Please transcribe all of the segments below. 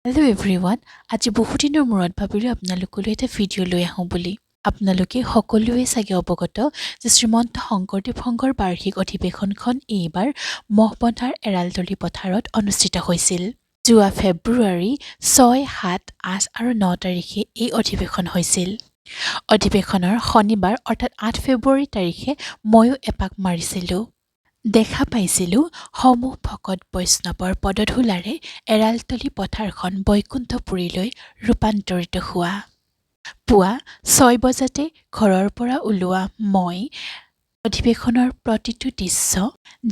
Hello' everyone, আজি বহুদিনৰ মূৰত ভাবিলোঁ আপোনালোকলৈ এটা ভিডিঅ' লৈ আহোঁ বুলি। আপোনালোকে সকলোৱে চাগে অৱগত যে শ্ৰীমন্ত শংকৰদেৱ সংঘৰ বাৰ্ষিক অধিৱেশনখন এইবাৰ মহবন্ধাৰ এৰালতলী পথাৰত অনুষ্ঠিত হৈছিল। যোৱা ফেব্ৰুৱাৰী 6, 7, 8 আৰু 9 তাৰিখে এই অধিৱেশন হৈছিল। অধিৱেশনৰ শনিবাৰ অৰ্থাৎ 8 ফেব্ৰুৱাৰী তাৰিখে ময়ো এপাক মাৰিছিলোঁ। দেখা পাইছিলোঁ সমূহ ভকত বৈষ্ণৱৰ পদধূলাৰে এৰালতলী পথাৰখন বৈকুণ্ঠপুৰীলৈ ৰূপান্তৰিত হোৱা। পুৱা 6 বজাতে ঘৰৰ পৰা ওলোৱা মই অধিৱেশনৰ প্ৰতিটো দৃশ্য,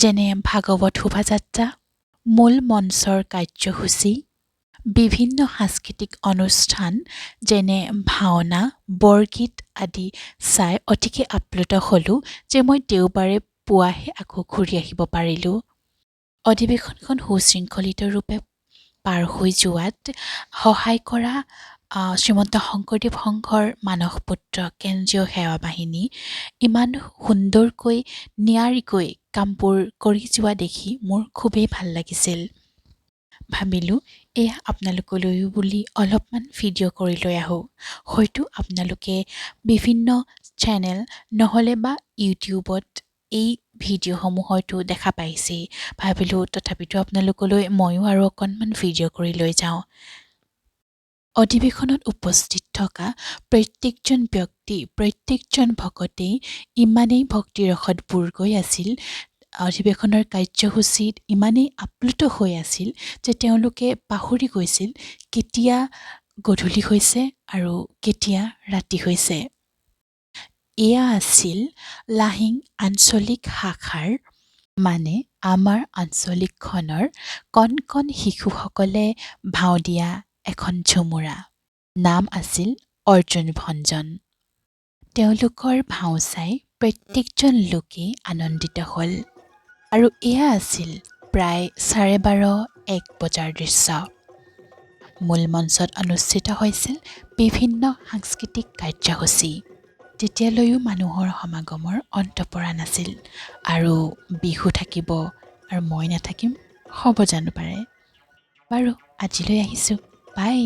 যেনে ভাগৱত শোভাযাত্ৰা, মূল মঞ্চৰ কাৰ্যসূচী, বিভিন্ন সাংস্কৃতিক অনুষ্ঠান যেনে ভাওনা, বৰগীত আদি চাই অতিকে আপ্লুত হ'লোঁ যে মই দেওবাৰে পুৱাহে আকৌ ঘূৰি আহিব পাৰিলোঁ। অধিৱেশনখন সুশৃংখলিত ৰূপে পাৰ হৈ যোৱাত সহায় কৰা শ্ৰীমন্ত শংকৰদেৱ সংঘৰ মানসপুত্ৰ কেন্দ্ৰীয় সেৱা বাহিনী ইমান সুন্দৰকৈ নিয়াৰিকৈ কামবোৰ কৰি যোৱা দেখি মোৰ খুবেই ভাল লাগিছিল। ভাবিলোঁ এয়া আপোনালোকলৈও বুলি অলপমান ভিডিঅ' কৰি লৈ আহোঁ। হয়তো আপোনালোকে বিভিন্ন চেনেল নহ'লে বা ইউটিউবত এই ভিডিঅ'সমূহ হয়তো দেখা পাইছেই। ভাবিলোঁ তথাপিতো আপোনালোকলৈ ময়ো আৰু অকণমান ভিডিঅ' কৰি লৈ যাওঁ। অধিৱেশনত উপস্থিত থকা প্ৰত্যেকজন ব্যক্তি, প্ৰত্যেকজন ভকতেই ইমানেই ভক্তিৰসত বুৰ গৈ আছিল, অধিৱেশনৰ কাৰ্যসূচীত ইমানেই আপ্লুত হৈ আছিল যে তেওঁলোকে পাহৰি গৈছিল কেতিয়া গধূলি হৈছে আৰু কেতিয়া ৰাতি হৈছে। এয়া আছিল লাহিং আঞ্চলিক শাখাৰ, মানে আমাৰ আঞ্চলিকখনৰ কণ কণ শিশুসকলে ভাও দিয়া এখন ঝুমুৰা। নাম আছিল অৰ্জুন ভঞ্জন। তেওঁলোকৰ ভাও চাই প্ৰত্যেকজন লোকেই আনন্দিত হ'ল। আৰু এয়া আছিল প্ৰায় 12:30, 1 বজাৰ দৃশ্য। মূল মঞ্চত অনুষ্ঠিত হৈছিল বিভিন্ন সাংস্কৃতিক কাৰ্যসূচী। তেতিয়ালৈও মানুহৰ সমাগমৰ অন্ত পৰা নাছিল। আৰু বিহু থাকিব আৰু মই নাথাকিম, হ'ব জানো পাৰে? বাৰু, আজিলৈ আহিছোঁ। বাই।